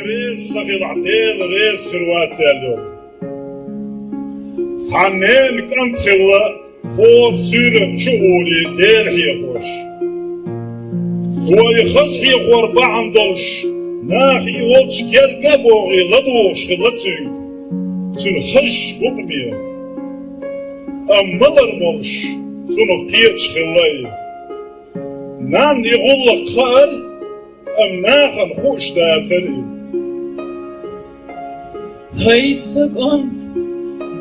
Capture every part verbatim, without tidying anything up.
Реза ца хилахь, Дела реза хир вац аьлла йолу. Цхьана ненан кӀант хилла, хӀора суьйранна чу а гӀур Дела хьехош. Цо и хаза хьехор бахьана долуш, наха и волчу герга а богӀий ладугӀуш хилла цуьнга, цуьнан хазачу букъаме. Амма малар молуш, цунах кхеташ хилла и. Нанна и гӀуллакх хаьара, амма нахана хууш дацара и. ХӀай сан кӀант,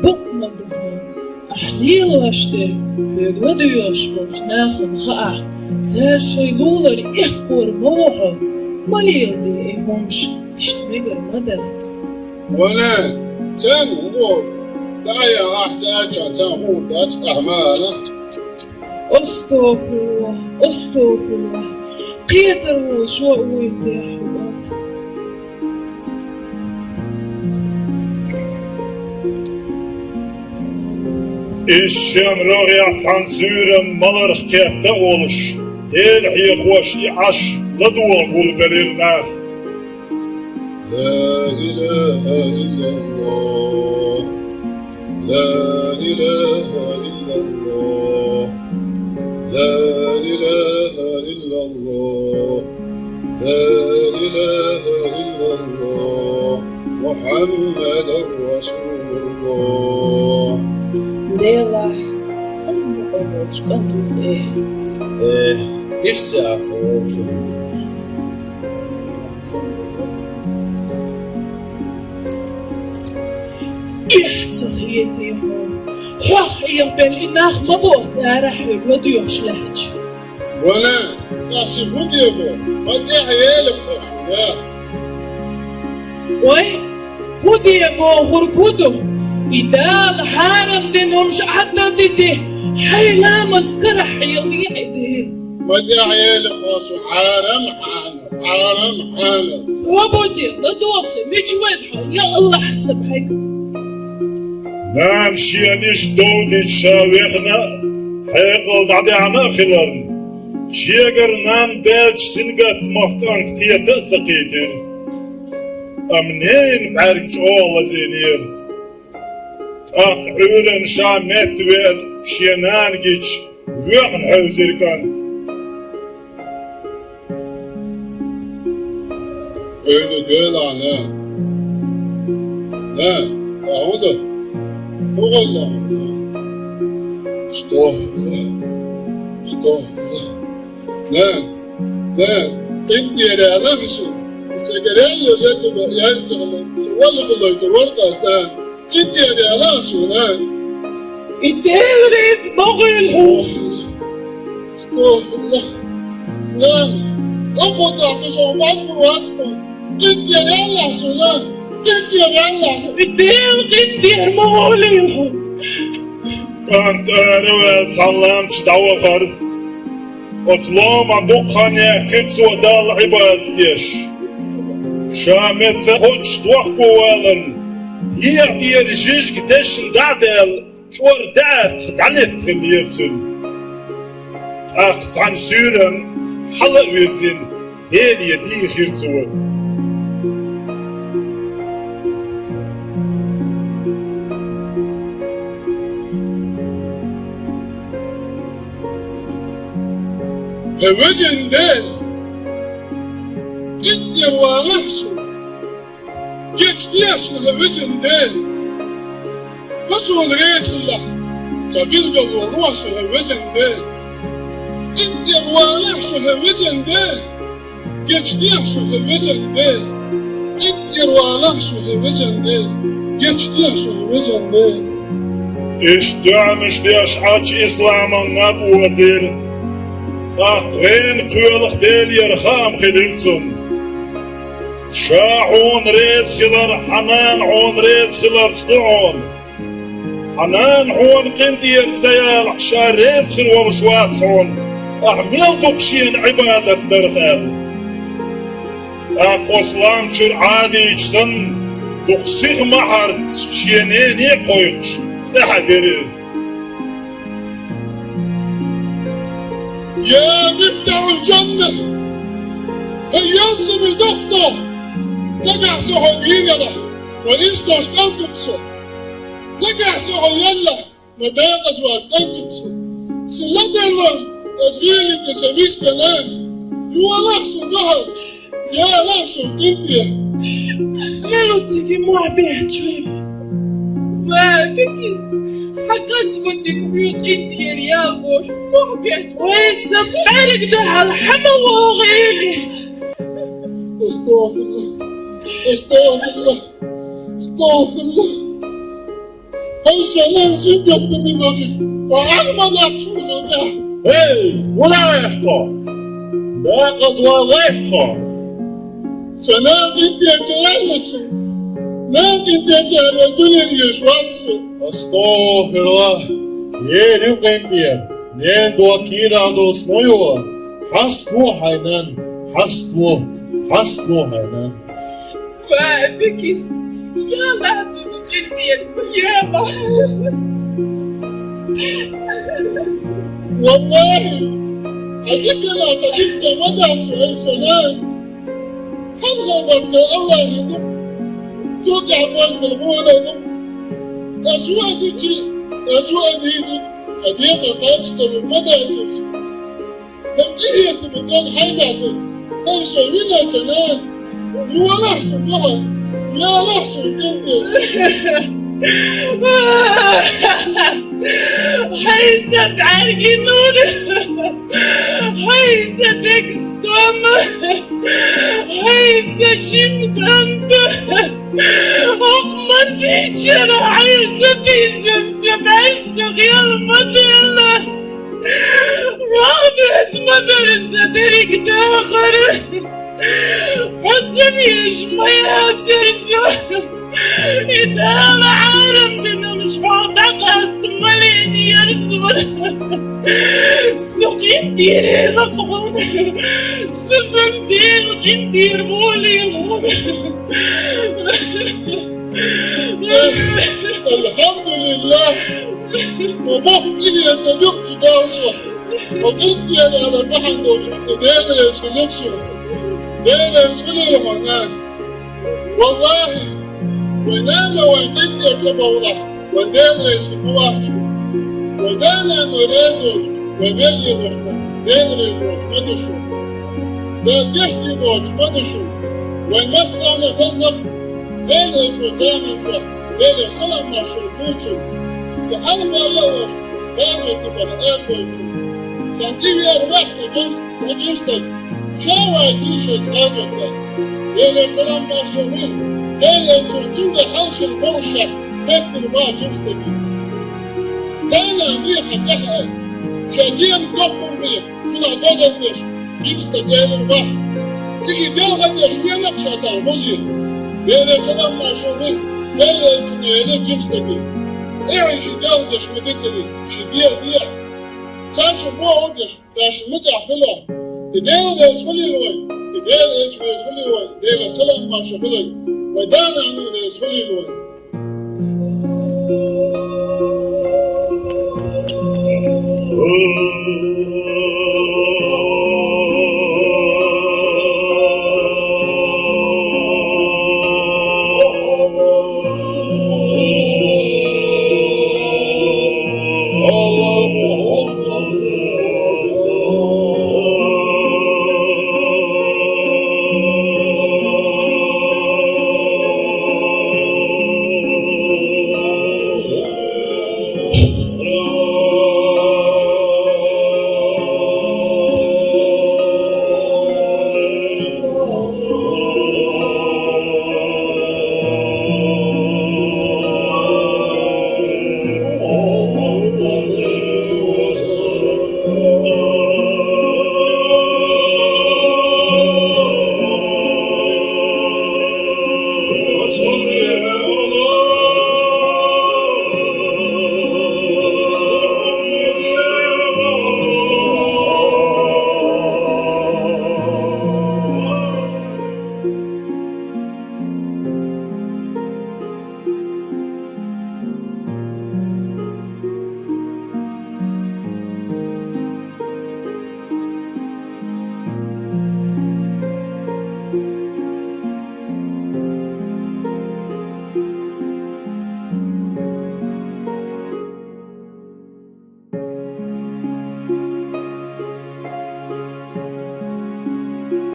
букъ ма ду хьуна, ахь лелош дерг хьоьга ладоьгӀуш болчу нахана хаахь, цара шайн лулара эккхор ма ву хьо, ма леладе и хӀумаш, иштта мегар ма дац. Ванан, царна хӀун боху? ДӀаяхьа ахь цаьрчахь царна хуур дац, ахь ма ала. АстагӀфируллахӀ, астагӀфируллахӀ, кхетар волуш ван вуй те хьо? Иза шен рогӀехь цхьана суьйранна маларх кхетта а волуш, Дела хьехош и Ӏаш ладогӀа гулбелира нах. لا إله إلا الله. لا إله إلا الله. لا إله إلا الله. لا إله إلا الله. محمد رسول الله. Делахь, хаза букъ болчу кӀант ву те. Э, ирсе ахь волчу. Эхь, ца хетий хьуна, хьох Ӏехабелла и нах ма боху цара хьоьга ладоьгӀуш лаьтташ. Ванан, ахь ши хӀун де боху? Ма тӀаьхьа ела кхо шуна. Вай, хӀун де бохург хӀун ду? И Дала хьарам дина хӀумаш Ӏад дан дити, хьайн ламаз карахь хьехадехьа и дела. Ма тӀаьхьа ела кхо шуна, хьарам хьана. Хьарам хьана. Свободе, ладогӀа со, мича вайта хьо, я АллахӀ, сан бӀаьрг. Нана шена иштта дов дича ша вехна а, хьекъал дӀадаьхьна а хиларна, шегара нанна баьлча сингаттамах кӀант кхета а ца кхийтира. Амма ненан бӀаьрг чӀогӀа лазийнера. ТӀаккха Ӏуьйранна ша метта веана шен нана гича, воьхна хьевзира кӀант. Ӏуьйранна гоьлахь, нана. Нана, ахьа хӀун ду? ХӀун гӀолла хьуна, нана? АстагӀфируллахӀ. АстагӀфируллахӀ. Нана, нана, къинтӀера алахьа суна. Сан гарелла летуба, яьлла ца хилла, сан валла хилла вайтур вара ас, нана. КъинтӀера алахьа суна. И Дела реза ма гӀойла хьуна. АстагӀфируллахӀ. Нана, акхо тӀаккха сан бӀаьрг гур вац хьуна. КъинтӀера алахьа суна. КъинтӀера алахьа суна. И Дела къинтӀера ма гӀойла хьуна. КӀант ара а ваьлла цхьана лам чу дӀавахара. Оцу ломахь дукха хан яьккхира цо Далла Ӏибадат деш. Ша метта ца кхоччуш дохковаларна, дегӀан тӀера жижиг дешна дӀа а даьлла, чӀор даьӀахк дӀалеттахилира цуьнан. ТӀаккха цхьана суьйранна хьала а вирзина, Деле дийхира цо. ХӀай везан Дела, къинтӀера валахьа суна, гечдехьа суна, хӀай везан Дела. Хьо суна реза хилалахь, сан билгало лохьа суна, хӀай везан Дела. КъинтӀера валахьа суна, хӀай везан Дела. Гечдехьа суна, хӀай везан Дела. КъинтӀера валахьа суна, хӀай везан Дела. Гечдехьа суна, хӀай везан Дела. Иштта дуӀанаш деш Ӏачу Исламан наб озийра. ТӀаккха гӀенах кхоьлуш Делера хаам хилира цунна. Ша хьуна реза хилар, хьан нана хьуна реза хиларца ду хьуна. Хьан нана хьуна къинтӀера ца ялахь, ша реза хир волуш вац хьуна, ахь мел дукха шена Ӏибадат дарх аьлла. ТӀаккха оцу лам чуьра Ӏадийча санна, дукха сиха ма хьарчча, шен нене а кхойкхуш, цӀеххьа дира. Я мифтахьул-жанна, хӀай ялсаманин дохко, Нагахь со хьо дийналахь, ма иштта кӀантӀа ву со. Нагахь со хьо яллахь, ма декъаза вар кӀантӀа ву со. Са ладарло, ас гӀелийта са вискана. Юалахь сона духьал, ялахь сона къинтӀера. Мел ву цига мохь бехьа чу? Ва, Бекис, хьа кӀант ву цига хьоьга къинтӀера яла бохуш, мохь бехьа чу. Вай, са бӀаьрг духьал хьа ма вогӀийла. Астагфирулла. Астагфирулла. Астагфирулла. Хьай, Санан, сингаттамин ваги. Ва Ахьмад ахча уже бехьа. Эй, валахь тхо! Декъаза валахь тхо! Санан къинтӀера ца ваьлла со. Нана къинтӀера ца ваьлла дуьне еш вац со. Астагфирулла. Ера ю къинтӀера. Ненан дог кийрахь долуш ма ю. Хьаставо хьайн нана, хьаставо, хьаставо хьайн нана. Ва, Бекис, ялахь цунна къинтӀера, ялахь. Валлахьи, хьан диканах цхьа дика ма дац, ай Санан. Хьан гӀалбарго Аллахьан ду, цул тӀаьхьа баркалла хӀун ду. Ас ву а дичи, ас ву а дийцичи, хьан декъар кхаччалур ма дац ас. ХӀара къинхетам бу дан хьайгахь ду. Ай, со вина, Санан. Юалахь сона духьал, ялахь сона къинтӀера. Хьай, сан бӀаьргийн нур! Хьай, сан дегӀ стом! Хьай, сан жима кӀант! Хьо-кх масийттара хьайса тийсам, сан бӀаьрса гӀел ма делла! Вахана ас ма дара сан дерриг дахар! Хьо ца везаш ма яцара со! И Дала хьарам динарш хьох дӀакъаста ма лийнера со. Со къинтӀера лакхван. Со сан Дела къинтӀера волийла. Алхьамдулиллах. Ма боху къинхетам бу-кх цу Дала со. Хьо къинтӀера аьлла бахьана долуш, Дела реза хуьлда шуна. Дела реза хуьлийла хьо, нана. Валлахьи, вай нана вайн къинтӀера ца бовлахь, вайн Дела реза хир ма вац. Вай да-нана вай реза доцуш, вай мел лелош ду, Дела реза воцуш ма ду шуна. Дала гечдийр доцуш ма ду шуна. Вайн массарна а хезна-кх, Делан элчано заманчохь, Делера салам-маршалла хуьлда цунна, и хьалха валла а волуш, гӀазоте бара арадовлучунна. Царна тӀе веара ваьхьа цхьа жимс-, цхьа жима стаг, ша вай дийшаза гӀазотехь. Делера салам-маршалла хуьлда, Делан элчано цуьнга хьалха шена ховшшехь, хеттина вац жима стаге. Да-нана дехьа цӀахь а, шайн дегӀан доккхун бийца, цунах дозалла деш, жима стаг элира ваьхьа. И ши делха деш вена-кх ша тахана музей. Делера салам-маршалла хуьлда, Делан элчано элира жима стаге. Эхь, и ши делха деш ма дитарий, ши дегӀан дехьа. Цхьа шуна бохург деш, цхьа шуна муьтӀахь хилахь. И Дела реза хуьлийла вайн, и Делан элча реза хуьлийла вайн, Делера салам-маршалла хуьлда вайн, вайн да-нана а реза хуьлийла вайн.